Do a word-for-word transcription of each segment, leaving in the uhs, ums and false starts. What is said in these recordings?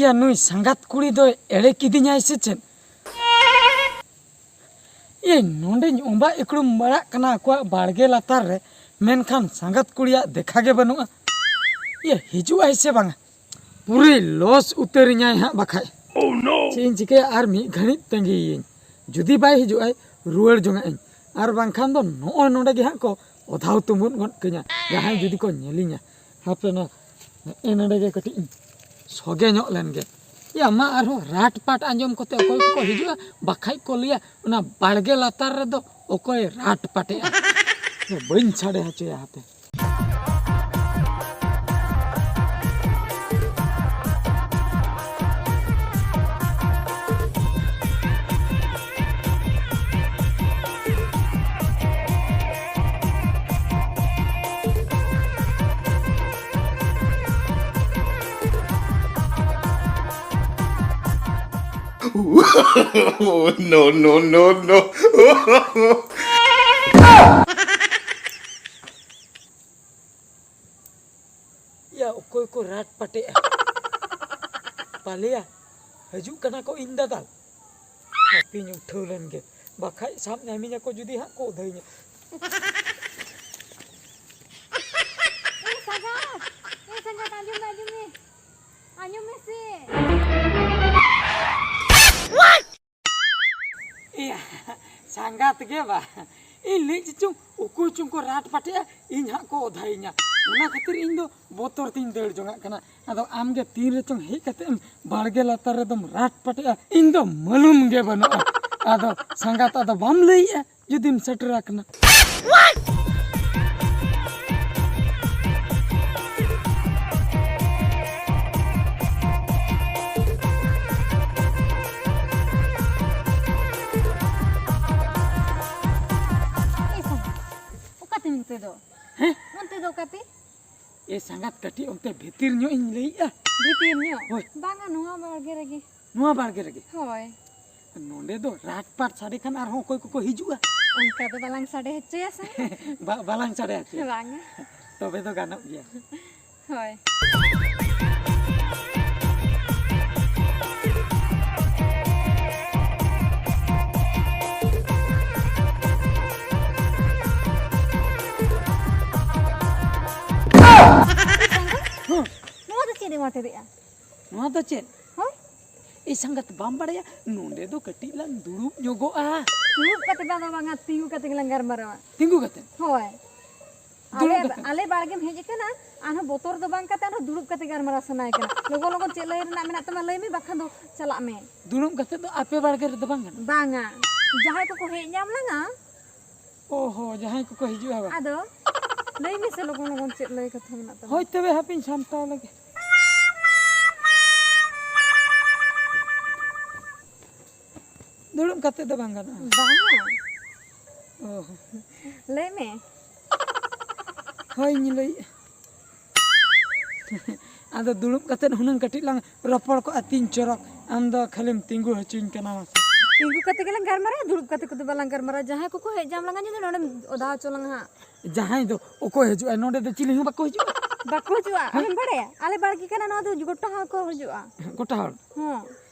ᱭᱟ, ᱱᱩᱭ ᱥᱟᱸᱜᱟᱛ ᱠᱩᱲᱤ ᱫᱚᱭ ᱮᱲᱮ ᱠᱤᱫᱤᱧᱟᱭ ᱥᱮ ᱪᱮᱫ? ᱤᱧ ᱱᱚᱰᱮᱧ ᱚᱸᱵᱟᱜ ᱤᱠᱲᱩᱢ ᱵᱟᱲᱟᱜ ᱠᱟᱱᱟ ᱟᱠᱚᱣᱟᱜ ᱵᱟᱲᱜᱮ ᱞᱟᱛᱟᱨ ᱨᱮ, ᱢᱮᱱᱠᱷᱟᱱ ᱥᱟᱸᱜᱟᱛ ᱠᱩᱲᱤᱭᱟᱜ ᱫᱮᱠᱷᱟ ᱜᱮ ᱵᱟᱹᱱᱩᱜᱼᱟ᱾ ᱤᱭᱟᱹ, ᱦᱤᱡᱩᱜ ᱟᱭ ᱥᱮ ᱵᱟᱝᱟ? ᱯᱩᱨᱟᱹᱭ ᱞᱚᱥ ᱩᱛᱟᱹᱨᱤᱧᱟᱭ ᱦᱟᱸᱜ ᱵᱟᱠᱷᱟᱡ᱾ ᱪᱮᱫ ᱤᱧ ᱪᱤᱠᱟᱹᱭᱟ, ᱟᱨ ᱢᱤᱫ ᱜᱷᱟᱹᱲᱤᱡ ᱛᱟᱺᱜᱤᱭᱮᱭᱟᱹᱧ᱾ ᱡᱩᱫᱤ ᱵᱟᱭ ᱦᱤᱡᱩᱜ ᱟᱭ, ᱨᱩᱣᱟᱹᱲ ᱡᱚᱝᱟᱜ ᱟᱹᱧ᱾ ᱟᱨ ᱵᱟᱝᱠᱷᱟᱱ ᱫᱚ ᱱᱚᱜᱼᱚᱭ ᱱᱚᱰᱮ ᱜᱮ ᱦᱟᱸᱜ ᱠᱚ ᱚᱫᱷᱟᱣ ᱛᱩᱢᱵᱩᱫ ᱜᱚᱫ ᱠᱟᱹᱧᱟ, ᱡᱟᱦᱟᱸᱭ ᱡᱩᱫᱤ ᱠᱚ ᱧᱮᱞᱤᱧᱟ᱾ ᱦᱟᱯᱮ, ᱱᱚᱣᱟ ᱱᱮᱜᱼᱮ ᱱᱚᱰᱮ ᱜᱮ ᱠᱟᱹᱴᱤᱡ ᱤᱧ ᱥᱚᱜᱮ ᱧᱚᱜ ᱞᱮᱱ ᱜᱮ᱾ ᱭᱟ ᱢᱟ, ᱟᱨᱦᱚᱸ ᱨᱟᱴ ᱯᱟᱴ ᱟᱸᱡᱚᱢ ᱠᱚᱛᱮ ᱚᱠᱚᱭ ᱠᱚᱠᱚ ᱦᱤᱡᱩᱜᱼᱟ, ᱵᱟᱠᱷᱟᱡ ᱠᱚ ᱞᱟᱹᱭᱟ, "ᱚᱱᱟ ᱵᱟᱲᱜᱮ ᱞᱟᱛᱟᱨ ᱨᱮᱫᱚ ᱚᱠᱚᱭ ᱨᱟᱴ ᱯᱟᱴᱮᱜᱼᱟ?" ᱵᱟᱹᱧ ᱥᱟᱰᱮ ᱦᱚᱪᱚᱭᱟ, ᱦᱟᱯᱮ᱾ No, no, no, no. ᱭᱟ, ᱚᱠᱚᱭ ᱠᱚ ᱨᱟᱴ ᱯᱟᱴᱮᱜᱼᱟ? ᱯᱟᱞᱮᱭᱟ ᱦᱤᱡᱩᱜ ᱠᱟᱱᱟ ᱠᱚ ᱤᱧ ᱫᱟᱫᱟ᱾ ᱦᱟᱯᱮᱧ ᱩᱴᱷᱟᱹᱣ ᱞᱮᱱ ᱜᱮ, ᱵᱟᱠᱷᱟᱡ ᱥᱟᱵ ᱧᱟᱢᱤᱧᱟ ᱠᱚ ᱡᱩᱫᱤ ᱦᱟᱸᱜ ᱠᱚ ᱚᱫᱷᱟᱭᱤᱧᱟ᱾ ᱮ ᱥᱟᱸᱜᱟᱛ, ᱮ ᱥᱟᱸᱜᱟᱛ, ᱟᱸᱡᱚᱢ ᱢᱮ, ᱟᱸᱡᱚᱢ ᱢᱮ, ᱟᱸᱡᱚᱢ ᱢᱮᱥᱮ᱾ ᱮᱭᱟ, ᱥᱟᱸᱜᱟᱛ ᱜᱮ ᱵᱟ᱾ ᱤᱧ ᱞᱟᱹᱭ ᱪᱚᱝ, ᱚᱠᱚᱭ ᱪᱚᱝ ᱠᱚ ᱨᱟᱴ ᱯᱟᱴᱮᱜᱼᱟ, ᱤᱧ ᱦᱟᱸᱜ ᱠᱚ ᱚᱫᱷᱟᱭᱤᱧᱟ᱾ ᱚᱱᱟ ᱠᱷᱟᱹᱛᱤᱨ ᱤᱧ ᱫᱚ ᱵᱚᱛᱚᱨ ᱛᱤᱧ ᱫᱟᱹᱲ ᱡᱚᱝᱟᱜ ᱠᱟᱱᱟ᱾ ᱟᱫᱚ ᱟᱢ ᱜᱮ ᱛᱤᱱ ᱨᱮᱪᱚᱝ ᱦᱮᱡ ᱠᱟᱛᱮ ᱮᱢ ᱵᱟᱲᱜᱮ ᱞᱟᱛᱟᱨ ᱨᱮᱫᱚᱢ ᱨᱟᱴ ᱯᱟᱴᱮᱜᱼᱟ, ᱤᱧ ᱫᱚ ᱢᱟᱹᱞᱩᱢ ᱜᱮ ᱵᱟᱹᱱᱩᱜᱼᱟ᱾ ᱟᱫᱚ ᱥᱟᱸᱜᱟᱛ, ᱟᱫᱚ ᱵᱟᱢ ᱞᱟᱹᱭᱮᱜᱼᱟ ᱡᱩᱫᱤᱢ ᱥᱮᱴᱮᱨ ᱟᱠᱟᱱᱟ? ᱮ ᱥᱟᱸᱜᱟᱛ, ᱚᱠᱟᱛᱮ ᱱᱚᱛᱮ ᱫᱚ? ᱦᱮᱸ? ᱚᱱᱛᱮ ᱫᱚ ᱚᱠᱟᱛᱮ? ᱮ ᱥᱟᱸᱜᱟᱛ, ᱠᱟᱹᱴᱤᱡ ᱚᱱᱛᱮ ᱵᱷᱤᱛᱤᱨ ᱧᱚᱜ ᱤᱧ ᱞᱟᱹᱭᱮᱜᱼᱟ᱾ ᱵᱷᱤᱛᱤᱨ ᱧᱚᱜ? ᱦᱳᱭ᱾ ᱵᱟᱝᱟ, ᱱᱚᱣᱟ ᱵᱟᱲᱜᱮ ᱨᱮᱜᱮ᱾ ᱱᱚᱣᱟ ᱵᱟᱲᱜᱮ ᱨᱮᱜᱮ? ᱦᱳᱭ᱾ ᱱᱚᱰᱮ ᱫᱚ ᱨᱟᱴ ᱯᱟᱴ ᱥᱟᱰᱮ ᱠᱷᱟᱱ ᱟᱨᱦᱚᱸ ᱚᱠᱚᱭ ᱠᱚᱠᱚ ᱦᱤᱡᱩᱜᱼᱟ᱾ ᱚᱱᱠᱟ ᱫᱚ ᱵᱟᱞᱟᱝ ᱥᱟᱰᱮ ᱦᱚᱪᱚᱭᱟ ᱥᱮ᱾ ᱵᱟ-, ᱵᱟᱞᱟᱝ ᱥᱟᱰᱮ ᱦᱚᱪᱚᱭᱟ᱾ ᱵᱟᱝᱟ᱾ ᱛᱚᱵᱮ ᱫᱚ ᱜᱟᱱᱚᱜ ᱜᱮᱭᱟ᱾ ᱦᱳᱭ᱾ ᱱᱚᱣᱟ ᱛᱮᱫᱮᱜᱼᱟ᱾ ᱱᱚᱣᱟ ᱫᱚ ᱪᱮᱫ? ᱦᱳᱭ᱾ ᱮᱭ ᱥᱟᱸᱜᱟᱛ, ᱵᱟᱢ ᱵᱟᱲᱟᱭᱟ? ᱱᱚᱸᱰᱮ ᱫᱚ ᱠᱟᱹᱴᱤᱡ ᱞᱟᱝ ᱫᱩᱲᱩᱵ ᱧᱚᱜᱚᱜᱼᱟ᱾ ᱫᱩᱲᱩᱵ ᱠᱟᱛᱮ ᱫᱚ ᱟᱫᱚ ᱵᱟᱝᱟ, ᱛᱤᱸᱜᱩ ᱠᱟᱛᱮ ᱜᱮᱞᱟᱝ ᱜᱟᱞᱢᱟᱨᱟᱣᱟ᱾ ᱛᱤᱸᱜᱩ ᱠᱟᱛᱮ? ᱦᱳᱭ᱾ ᱫᱩᱲᱩᱵ ᱟᱞᱮ, ᱠᱟᱛᱮ? ᱟᱞᱮ ᱵᱟᱲᱜᱮᱢ ᱦᱮᱡ ᱟᱠᱟᱱᱟ, ᱟᱨᱦᱚᱸ ᱵᱚᱛᱚᱨ ᱫᱚ ᱵᱟᱝ ᱠᱟᱛᱮ ᱟᱨᱦᱚᱸ ᱫᱩᱲᱩᱵ ᱠᱟᱛᱮ ᱜᱟᱞᱢᱟᱨᱟᱣ ᱥᱟᱱᱟᱭᱮ ᱠᱟᱱᱟ᱾ ᱞᱚᱜᱚᱱ ᱞᱚᱜᱚᱱ ᱪᱮᱫ ᱞᱟᱹᱭ ᱨᱮᱱᱟᱜ ᱢᱮᱱᱟᱜ ᱛᱟᱢᱟ ᱞᱟᱹᱭ ᱢᱮ, ᱵᱟᱠᱷᱟᱱ ᱫᱚ ᱪᱟᱞᱟᱜ ᱢᱮ᱾ ᱫᱩᱲᱩᱵ ᱠᱟᱛᱮ ᱫᱚ ᱟᱯᱮ ᱵᱟᱲᱜᱮ ᱨᱮᱫᱚ ᱵᱟᱝ ᱜᱟᱱᱚᱜᱼᱟ? ᱵᱟᱝᱟ, ᱡᱟᱦᱟᱸᱭ ᱠᱚᱠᱚ ᱦᱮᱡ ᱧᱟᱢ ᱞᱟᱝᱟ᱾ ᱚ ᱦᱚ, ᱡᱟᱦᱟᱸᱭ ᱠᱚᱠᱚ ᱦᱤᱡᱩᱜᱼᱟ ᱵᱟᱝ? ᱟᱫᱚ ᱞᱟᱹᱭ ᱢᱮᱥᱮ ᱞᱚᱜᱚᱱ ᱞᱚᱜᱚᱱ ᱪᱮᱫ ᱞᱟᱹᱭ ᱠᱟᱛᱷᱟ ᱢᱮᱱᱟᱜ ᱛᱟᱢᱟ? ᱦᱳᱭ, ᱛᱚᱵᱮ ᱦᱟᱯᱮᱧ ᱥᱟᱢᱴᱟᱣ ᱞᱮᱜᱮ᱾ ᱫᱩᱲᱩᱵ ᱠᱟᱛᱮ ᱫᱚ ᱵᱟᱝ ᱜᱟᱱᱚᱜᱼᱟ? ᱵᱟᱝᱟ᱾ ᱚ ᱦᱚ᱾ ᱞᱟᱹᱭ ᱢᱮ᱾ ᱦᱳᱭ, ᱤᱧ ᱞᱟᱹᱭᱮᱜᱼᱟ᱾ ᱟᱫᱚ ᱫᱩᱲᱩᱵ ᱠᱟᱛᱮ ᱦᱩᱱᱟᱹᱝ ᱠᱟᱹᱴᱤᱡ ᱞᱟᱝ ᱨᱚᱯᱚᱲ ᱠᱚᱜᱼᱟ, ᱛᱤᱧ ᱪᱚᱨᱚᱠ᱾ ᱟᱢ ᱫᱚ ᱠᱷᱟᱹᱞᱤᱢ ᱛᱤᱸᱜᱩ ᱦᱚᱪᱚᱧ ᱠᱟᱱᱟ ᱢᱟᱥᱮ᱾ ᱛᱤᱸᱜᱩ ᱠᱟᱛᱮ ᱜᱮᱞᱟᱝ ᱜᱟᱞᱢᱟᱨᱟᱣᱟ, ᱫᱩᱲᱩᱵ ᱠᱟᱛᱮ ᱠᱚᱫᱚ ᱵᱟᱞᱟᱝ ᱜᱟᱞᱢᱟᱨᱟᱣᱟ᱾ ᱡᱟᱦᱟᱸᱭ ᱠᱚᱠᱚ ᱦᱮᱡ ᱧᱟᱢ ᱞᱟᱝᱟ, ᱡᱩᱫᱤ ᱱᱚᱰᱮᱢ ᱚᱫᱟ ᱦᱚᱪᱚ ᱞᱟᱝᱟ ᱦᱟᱸᱜ᱾ ᱡᱟᱦᱟᱸᱭ ᱫᱚ ᱚᱠᱚᱭ ᱦᱤᱡᱩᱜᱼᱟ? ᱱᱚᱰᱮ ᱫᱚ ᱪᱤᱞᱤ ᱦᱚᱸ ᱵᱟᱠᱚ ᱦᱤᱡᱩᱜᱼᱟ᱾ ᱵᱟᱠᱚ ᱦᱤᱡᱩᱜᱼᱟ᱾ ᱦᱮᱸ? ᱟᱢᱮᱢ ᱵᱟᱲᱟᱭᱟ? ᱟᱞᱮ ᱵᱟᱲᱜᱮ ᱠᱟᱱᱟ, ᱱᱚᱣᱟ ᱫᱚ ᱜᱚᱴᱟ ᱦᱚᱲ ᱠᱚ ᱦᱤᱡᱩᱜᱼᱟ᱾ ᱜᱚᱴᱟ ᱦᱚᱲ? ᱦᱮᱸ᱾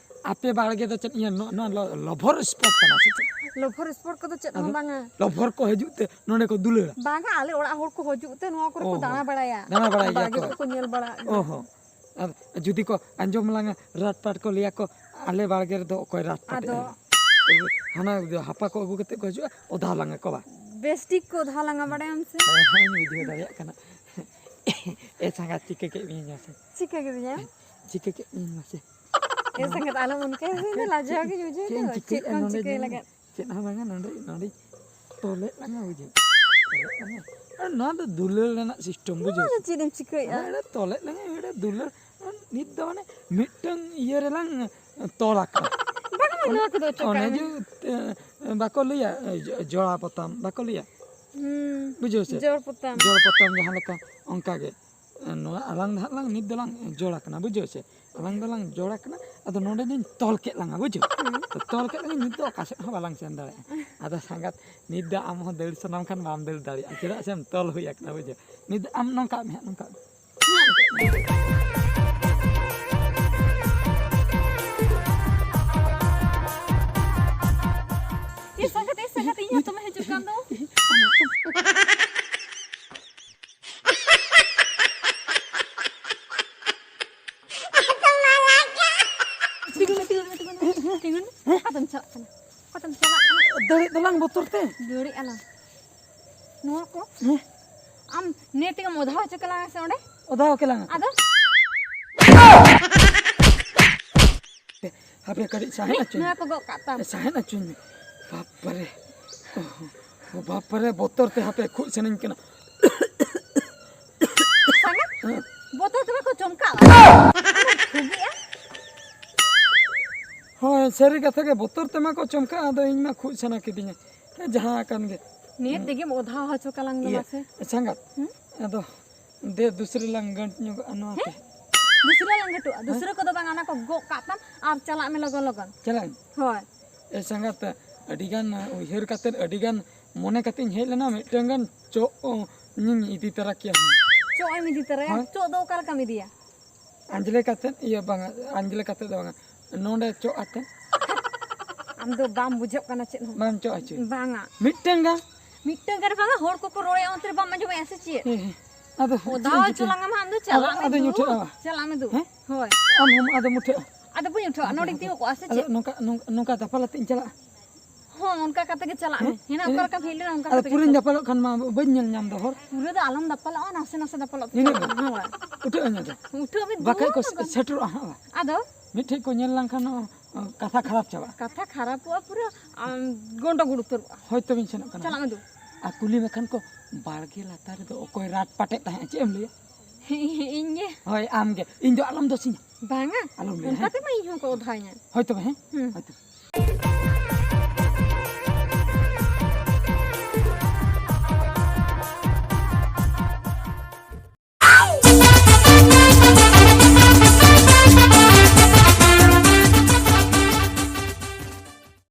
ᱟᱯᱮ ᱵᱟᱲᱜᱮ ᱫᱚ ᱪᱮᱫ ᱤᱭᱟᱹ ᱱᱚ-, ᱱᱚᱣᱟ ᱞᱚ-, ᱞᱚᱵᱷᱚᱨ ᱥᱯᱚᱴ ᱠᱟᱱᱟ ᱥᱮ ᱪᱮᱫ? ᱞᱚᱵᱷᱚᱨ ᱥᱯᱚᱴ ᱠᱚᱫᱚ ᱪᱮᱫ ᱦᱚᱸ ᱟᱫᱚ ᱵᱟᱝᱟ᱾ ᱞᱚᱵᱷᱚᱨ ᱠᱚ ᱦᱤᱡᱩᱜ ᱛᱮ ᱱᱚᱰᱮ ᱠᱚ ᱫᱩᱞᱟᱹᱲᱟ? ᱵᱟᱝᱟ, ᱟᱞᱮ ᱚᱲᱟᱜ ᱦᱚᱲ ᱠᱚ ᱦᱤᱡᱩᱜ ᱛᱮ ᱱᱚᱣᱟ ᱠᱚᱨᱮ ᱠᱚ ᱚ ᱦᱚ᱾ ᱫᱟᱬᱟ ᱵᱟᱲᱟᱭᱟ᱾ ᱫᱟᱬᱟ ᱵᱟᱲᱟᱭ ᱜᱮᱭᱟ ᱵᱟᱲᱜᱮ ᱠᱚ᱾ ᱠᱚᱠᱚ ᱧᱮᱞ ᱵᱟᱲᱟ ᱟᱹᱜᱩᱭᱟ᱾ ᱚ ᱦᱚ᱾ ᱟᱨ ᱡᱩᱫᱤ ᱠᱚ ᱟᱸᱡᱚᱢ ᱞᱟᱝᱟ ᱨᱟᱴ ᱯᱟᱴ ᱠᱚ ᱞᱟᱹᱭᱟ ᱠᱚ, "ᱟᱞᱮ ᱵᱟᱲᱜᱮ ᱨᱮᱫᱚ ᱚᱠᱚᱭ ᱨᱟᱴ ᱯᱟᱴ ᱟᱫᱚ? ᱮᱫᱟ?" ᱦᱟᱱᱟ ᱦᱟᱯᱟ ᱠᱚ ᱟᱹᱜᱩ ᱠᱟᱛᱮ ᱠᱚ ᱦᱤᱡᱩᱜᱼᱟ, ᱚᱫᱷᱟ ᱞᱟᱝᱟ ᱠᱚ ᱵᱟ᱾ ᱵᱮᱥ ᱴᱷᱤᱠ ᱠᱚ ᱚᱫᱷᱟ ᱞᱟᱝᱟ, ᱵᱟᱲᱟᱭᱟᱢ ᱥᱮ? ᱦᱮᱸ, ᱦᱮᱸ, ᱤᱧ ᱵᱩᱡᱷᱟᱹᱣ ᱫᱟᱲᱮᱭᱟᱜ ᱠᱟᱱᱟ᱾ ᱮ ᱥᱟᱸᱜᱟᱛ, ᱪᱤᱠᱟᱹ ᱠᱮᱫ ᱢᱤᱭᱟᱹᱧ ᱢᱟᱥᱮ? ᱪᱤᱠᱟᱹ ᱠᱮᱫᱤᱧᱟ? ᱪᱤᱠᱟᱹ ᱠᱮᱫ ᱢᱤᱭᱟᱹᱧ ᱢᱟᱥᱮ? ᱮ ᱥᱟᱸᱜᱟᱛ, ᱟᱞᱚᱢ ᱚᱱᱠᱟᱭᱟ, ᱤᱧ ᱫᱚ ᱞᱟᱡᱟᱣ ᱜᱤᱧ ᱵᱩᱡᱷᱟᱹᱣ ᱪᱮᱫ ᱤᱧ ᱫᱚ᱾ ᱪᱤᱠᱟᱹᱭᱮᱫᱼᱟ ᱪᱮᱫ ᱠᱚᱢ ᱱᱚᱰᱮ ᱪᱤᱠᱟᱹᱭ ᱫᱚ? ᱞᱟᱜᱟᱫ? ᱪᱮᱫ ᱦᱚᱸ ᱵᱟᱝᱟ, ᱱᱚᱰᱮ, ᱱᱚᱰᱮᱧ ᱛᱚᱞᱮᱫ ᱞᱟᱝᱟ, ᱵᱩᱡᱷᱟᱹᱣ᱾ ᱛᱚᱞᱮᱫ ᱞᱟᱝᱟ᱾ ᱟᱨ ᱱᱚᱣᱟ ᱫᱚ ᱫᱩᱞᱟᱹᱲ ᱨᱮᱱᱟᱜ ᱥᱤᱥᱴᱮᱢ, ᱵᱩᱡᱷᱟᱹᱣ ᱱᱚᱣᱟ ᱫᱚ ᱥᱮ? ᱪᱮᱫ ᱮᱢ ᱪᱤᱠᱟᱹᱭᱮᱫᱼᱟ? ᱟᱨ ᱱᱚᱰᱮ ᱛᱚᱞᱮᱫ ᱞᱟᱝᱟ, ᱱᱚᱰᱮ ᱫᱩᱞᱟᱹᱲ᱾ ᱱᱤᱛ ᱫᱚ ᱢᱟᱱᱮ ᱢᱤᱫᱴᱟᱝ ᱤᱭᱟᱹ ᱨᱮᱞᱟᱝ ᱛᱚᱞ ᱟᱠᱟᱱᱟ᱾ ᱵᱟᱝᱟ, ᱚᱱᱮ ᱱᱚᱣᱟ ᱠᱚᱫᱚ ᱚᱪᱚᱜ ᱚᱱᱮ ᱠᱟᱜ ᱢᱮ᱾ ᱡᱮ, ᱮ, ᱵᱟᱠᱚ ᱞᱟᱹᱭᱟ, ᱮ, ᱡᱚ-, ᱡᱚᱲᱟ ᱯᱚᱛᱟᱢ, ᱵᱟᱠᱚ ᱞᱟᱹᱭᱟ? ᱦᱩᱸ᱾ ᱵᱩᱡᱷᱟᱹᱣ ᱥᱮ? ᱡᱚᱲ ᱯᱚᱛᱟᱢ᱾ ᱡᱚᱲ ᱯᱚᱛᱟᱢ ᱡᱟᱦᱟᱸ ᱞᱮᱠᱟ, ᱚᱱᱠᱟ ᱜᱮ᱾ ᱮ, ᱱᱚᱣᱟ ᱟᱞᱟᱝ ᱫᱚ ᱦᱟᱸᱜ ᱞᱟᱝ, ᱱᱤᱛ ᱫᱚᱞᱟᱝ ᱡᱚᱲ ᱟᱠᱟᱱᱟ, ᱵᱩᱡᱷᱟᱹᱣ ᱥᱮ? ᱟᱞᱟᱝ ᱫᱚᱞᱟᱝ ᱡᱚᱲ ᱟᱠᱟᱱᱟ, ᱟᱫᱚ ᱱᱚᱰᱮ ᱫᱚᱧ ᱛᱚᱞ ᱠᱮᱫ ᱞᱟᱝᱟ, ᱵᱩᱡᱷᱟᱹᱣ? ᱦᱩᱸ᱾ ᱛᱚ, ᱛᱚᱞ ᱠᱮᱫ ᱞᱟᱝᱟ, ᱱᱤᱛ ᱫᱚ ᱚᱠᱟ ᱥᱮᱫ ᱦᱚᱸ ᱵᱟᱞᱟᱝ ᱥᱮᱱ ᱫᱟᱲᱮᱭᱟᱜᱼᱟ᱾ ᱟᱫᱚ ᱥᱟᱸᱜᱟᱛ, ᱱᱤᱛ ᱫᱚ ᱟᱢ ᱦᱚᱸ ᱫᱟᱹᱲ ᱥᱟᱱᱟᱢ ᱠᱷᱟᱱ ᱵᱟᱢ ᱫᱟᱹᱲ ᱫᱟᱲᱮᱭᱟᱜᱼᱟ, ᱪᱮᱫᱟᱜ ᱥᱮᱢ ᱛᱚᱞ ᱦᱩᱭ ᱟᱠᱟᱱᱟ, ᱵᱩᱡᱷᱟᱹᱣ? ᱱᱤᱛ ᱫᱚ ᱟᱢ ᱱᱚᱝᱠᱟᱜ ᱢᱮ ᱦᱟᱸᱜ, ᱱᱚᱝᱠᱟᱜ ᱢᱮ᱾ ᱮ ᱥᱟᱸᱜᱟᱛ, ᱮ ᱥᱟᱸᱜᱟᱛ, ᱤᱧ ᱦᱚᱸ ᱫᱚᱢᱮ ᱦᱤᱡᱩᱜ ᱠᱟᱱ ᱫᱚ᱾ ᱪᱟᱞᱟᱜ ᱠᱟᱱᱟ᱾ ᱚᱠᱟᱛᱮᱢ ᱪᱟᱞᱟᱜ ᱠᱟᱱᱟ? ᱫᱟᱹᱲᱮᱜ ᱫᱚᱞᱟᱝ ᱵᱚᱛᱚᱨ ᱛᱮ᱾ ᱫᱟᱹᱲᱮᱜ ᱟᱞᱟᱝ᱾ ᱱᱚᱣᱟ ᱠᱚ ᱦᱮᱸ? ᱟᱢ ᱱᱤᱭᱟᱹ ᱛᱮᱜᱮᱢ ᱚᱫᱷᱟᱣ ᱦᱚᱪᱚ ᱠᱮᱞᱟᱝᱟ ᱥᱮ ᱚᱸᱰᱮ? ᱚᱫᱷᱟᱣ ᱠᱮᱞᱟᱝᱟ᱾ ᱟᱫᱚ? ᱦᱟᱯᱮ ᱠᱟᱹᱴᱤᱡ ᱥᱟᱦᱮᱫ ᱦᱚᱪᱚᱧ ᱱᱚᱣᱟ ᱢᱮ᱾ ᱠᱚ ᱜᱚᱜ ᱠᱟᱜ ᱛᱟᱢ᱾ ᱥᱟᱦᱮᱫ ᱦᱚᱪᱚᱧ ᱢᱮ᱾ ᱵᱟᱯᱨᱮ᱾ ᱚ, ᱵᱟᱯᱨᱮ, ᱵᱚᱛᱚᱨ ᱛᱮ ᱦᱟᱯᱮ ᱠᱷᱩᱜ ᱥᱟᱱᱟᱧ ᱠᱟᱱᱟ᱾ ᱥᱟᱸᱜᱮ? ᱦᱮᱸ᱾ ᱵᱚᱛᱚᱨ ᱛᱮᱢᱟ ᱠᱚ ᱪᱚᱢᱠᱟᱜᱼᱟ᱾ ᱵᱷᱩᱜᱤᱜᱼᱟ᱾ ᱦᱳᱭ, ᱥᱟᱹᱨᱤ ᱠᱟᱛᱷᱟ ᱜᱮ, ᱵᱚᱛᱚᱨ ᱛᱮᱢᱟ ᱠᱚ ᱪᱚᱢᱠᱟᱜᱼᱟ, ᱟᱫᱚ ᱤᱧ ᱢᱟ ᱠᱷᱩᱜ ᱥᱟᱱᱟ ᱠᱤᱫᱤᱧᱟ᱾ ᱦᱮᱸ, ᱡᱟᱦᱟᱸ ᱟᱠᱟᱱ ᱜᱮ᱾ ᱱᱤᱭᱟᱹ ᱛᱮᱜᱮᱢ ᱚᱫᱷᱟ ᱦᱚᱪᱚ ᱠᱟᱞᱟᱝ ᱫᱚ ᱤᱭᱟᱹ, ᱢᱟᱥᱮ᱾ ᱥᱟᱸᱜᱟᱛ, ᱦᱩᱸ? ᱟᱫᱚ ᱫᱮ, ᱫᱩᱥᱨᱟᱹ ᱞᱟᱝ ᱜᱟᱹᱴ ᱧᱚᱜᱚᱜᱼᱟ ᱱᱚᱣᱟ ᱛᱮ᱾ ᱦᱮᱸ? ᱫᱩᱥᱨᱟᱹ ᱞᱟᱝ ᱜᱟᱹᱴᱩᱜᱼᱟ᱾ ᱦᱮᱸ? ᱫᱩᱥᱨᱟᱹ ᱠᱚᱫᱚ ᱵᱟᱝ, ᱚᱱᱟ ᱠᱚ ᱜᱚᱜ ᱠᱟᱜ ᱛᱟᱢ ᱟᱨ ᱪᱟᱞᱟᱜ ᱢᱮ ᱞᱚᱜᱚᱱ ᱞᱚᱜᱚᱱ᱾ ᱪᱟᱞᱟᱜ ᱟᱹᱧ? ᱦᱳᱭ᱾ ᱮ ᱥᱟᱸᱜᱟᱛ, ᱟᱹᱰᱤᱜᱟᱱ ᱩᱭᱦᱟᱹᱨ ᱠᱟᱛᱮᱫ, ᱟᱹᱰᱤᱜᱟᱱ ᱢᱚᱱᱮ ᱠᱟᱛᱮᱧ ᱦᱮᱡ ᱞᱮᱱᱟ, ᱢᱤᱫᱴᱟᱝ ᱜᱟᱱ ᱪᱚᱜ, ᱚ, ᱤᱧᱤᱧ ᱤᱫᱤ ᱛᱚᱨᱟ ᱠᱮᱭᱟ᱾ ᱪᱚᱜ ᱮᱢ ᱤᱫᱤ ᱛᱚᱨᱟᱭᱟ? ᱦᱳᱭ᱾ ᱪᱚᱜ ᱫᱚ ᱚᱠᱟ ᱞᱮᱠᱟᱢ ᱤᱫᱤᱭᱟ? ᱟᱸᱡᱽᱞᱮ ᱠᱟᱛᱮᱫ, ᱤᱭᱟᱹ, ᱵᱟᱝᱟ, ᱟᱸᱡᱽᱞᱮ ᱠᱟᱛᱮᱫ ᱫᱚ ᱵᱟᱝᱟ, ᱱᱚᱰᱮ ᱪᱚᱜ ᱟᱛᱮᱫ᱾ ᱟᱢ ᱫᱚ ᱵᱟᱢ ᱵᱩᱡᱷᱟᱹᱜ ᱠᱟᱱᱟ ᱪᱮᱫ ᱦᱚᱸ᱾ ᱵᱟᱢ ᱪᱚᱜ ᱦᱚᱪᱚᱭᱟ? ᱵᱟᱝᱟ᱾ ᱢᱤᱫᱴᱟᱝ ᱜᱟᱱ? ᱢᱤᱫᱴᱟᱝ ᱜᱟᱱ ᱵᱟᱝᱟ, ᱦᱚᱲ ᱠᱚᱠᱚ ᱨᱚᱲᱮᱫᱼᱟ, ᱚᱱᱛᱮ ᱨᱮ ᱵᱟᱢ ᱟᱸᱡᱚᱢᱮᱫᱼᱟ ᱥᱮ ᱪᱮᱫ? ᱦᱮᱸ, ᱦᱮᱸ᱾ ᱟᱫᱚ ᱚ, ᱪᱮᱫ ᱫᱟᱣ ᱮᱢ ᱦᱚᱪᱚ ᱪᱤᱠᱟᱹᱭᱟ? ᱞᱟᱝᱟ ᱢᱟ, ᱟᱢ ᱫᱚ ᱪᱟᱞᱟᱜ ᱟᱫᱚ, ᱢᱮ ᱟᱫᱚᱧ ᱫᱩ᱾ ᱩᱴᱷᱟᱹᱜᱼᱟ᱾ ᱪᱟᱞᱟᱜ ᱢᱮ ᱫᱩ᱾ ᱦᱮᱸ? ᱦᱳᱭ᱾ ᱟᱢ ᱦᱚᱸᱢ ᱟᱫᱚᱢ ᱩᱴᱷᱟᱹᱜᱼᱟ? ᱟᱫᱚ ᱵᱟᱹᱧ ᱩᱴᱷᱟᱹᱜᱼᱟ, ᱟᱫᱚ, ᱱᱚᱰᱮᱧ ᱟᱫᱚ, ᱛᱤᱸᱜᱩ ᱠᱚᱜᱼᱟ ᱥᱮ ᱟᱫᱚ ᱪᱮᱫ? ᱱᱚᱝᱠᱟ, ᱱᱚᱝᱠᱟ, ᱱᱚᱝᱠᱟ ᱫᱟᱯᱟᱞ ᱟᱛᱮᱧ ᱪᱟᱞᱟᱜᱼᱟ᱾ ᱦᱚᱸ, ᱚᱱᱠᱟ ᱠᱟᱛᱮ ᱜᱮ ᱪᱟᱞᱟᱜ ᱢᱮ᱾ ᱦᱮᱸ? ᱦᱮᱱᱟᱜ ᱚᱠᱟ ᱞᱮᱠᱟᱢ ᱦᱮᱡ ᱞᱮᱱᱟ, ᱚᱱᱠᱟ ᱟᱫᱚ ᱠᱟᱛᱮ ᱜᱮ ᱯᱩᱨᱟᱹᱧ ᱪᱟᱞᱟᱜ ᱫᱟᱯᱟᱞᱚᱜ ᱠᱷᱟᱱ ᱢᱟ ᱵᱟᱹᱧ ᱧᱮᱞ ᱧᱟᱢ ᱫᱚ ᱦᱚᱨ᱾ ᱯᱩᱨᱟᱹ ᱫᱚ ᱟᱞᱚᱢ ᱫᱟᱯᱟᱞᱚᱜᱼᱟ, ᱱᱟᱥᱮ ᱱᱟᱥᱮ ᱫᱟᱯᱟᱞᱚᱜ ᱛᱮ ᱱᱤᱱᱟᱹᱜ ᱪᱟᱞᱟᱜ ᱜᱮ? ᱢᱮ᱾ ᱦᱳᱭ᱾ ᱩᱴᱷᱟᱹᱜ ᱟᱹᱧ ᱟᱫᱚ᱾ ᱩᱴᱷᱟᱹᱜ ᱢᱮ, ᱵᱟᱠᱷᱟᱡ ᱫᱩ ᱠᱚ ᱫᱚ ᱵᱟᱝ᱾ ᱥᱮᱴᱮᱨᱚᱜᱼᱟ ᱦᱟᱸᱜ᱾ ᱟᱫᱚ? ᱢᱤᱫᱴᱷᱮᱡ ᱠᱚ ᱧᱮᱞ ᱞᱮᱱᱠᱷᱟᱱ, ᱚ, ᱠᱟᱛᱷᱟ ᱠᱷᱟᱨᱟᱯ ᱪᱟᱵᱟᱜᱼᱟ᱾ ᱠᱟᱛᱷᱟ ᱠᱷᱟᱨᱟᱯᱚᱜᱼᱟ ᱯᱩᱨᱟᱹ, ᱟᱢ ᱜᱚᱱᱰᱚᱜᱳᱞ ᱩᱛᱟᱹᱨᱚᱜᱼᱟ᱾ ᱦᱳᱭ, ᱛᱚᱵᱮᱧ ᱥᱮᱱᱚᱜ ᱠᱟᱱᱟ᱾ ᱪᱟᱞᱟᱜ ᱢᱮ ᱫᱩ᱾ ᱟᱨ ᱠᱩᱞᱤ ᱢᱮᱠᱷᱟᱱ ᱠᱚ, ᱵᱟᱲᱜᱮ ᱞᱟᱛᱟᱨ ᱨᱮᱫᱚ ᱚᱠᱚᱭ ᱨᱟᱴ ᱯᱟᱴᱮᱫ ᱛᱟᱦᱮᱸᱫ? ᱪᱮᱫ ᱮᱢ ᱞᱟᱹᱭᱟ? ᱤᱧ ᱜᱮ᱾ ᱦᱳᱭ, ᱟᱢ ᱜᱮ᱾ ᱤᱧ ᱫᱚ ᱟᱞᱚᱢ ᱫᱳᱥᱤᱧᱟ᱾ ᱵᱟᱝᱟ, ᱟᱞᱚᱢ ᱞᱟᱹᱭᱟ, ᱚᱱᱠᱟ ᱦᱮᱸ? ᱛᱮᱢᱟ ᱤᱧ ᱦᱚᱸᱠᱚ ᱚᱫᱷᱟᱭᱤᱧᱟ᱾ ᱦᱳᱭ ᱛᱚᱵᱮ, ᱦᱮᱸ? ᱦᱩᱸ᱾ ᱦᱳᱭ ᱛᱚᱵᱮ᱾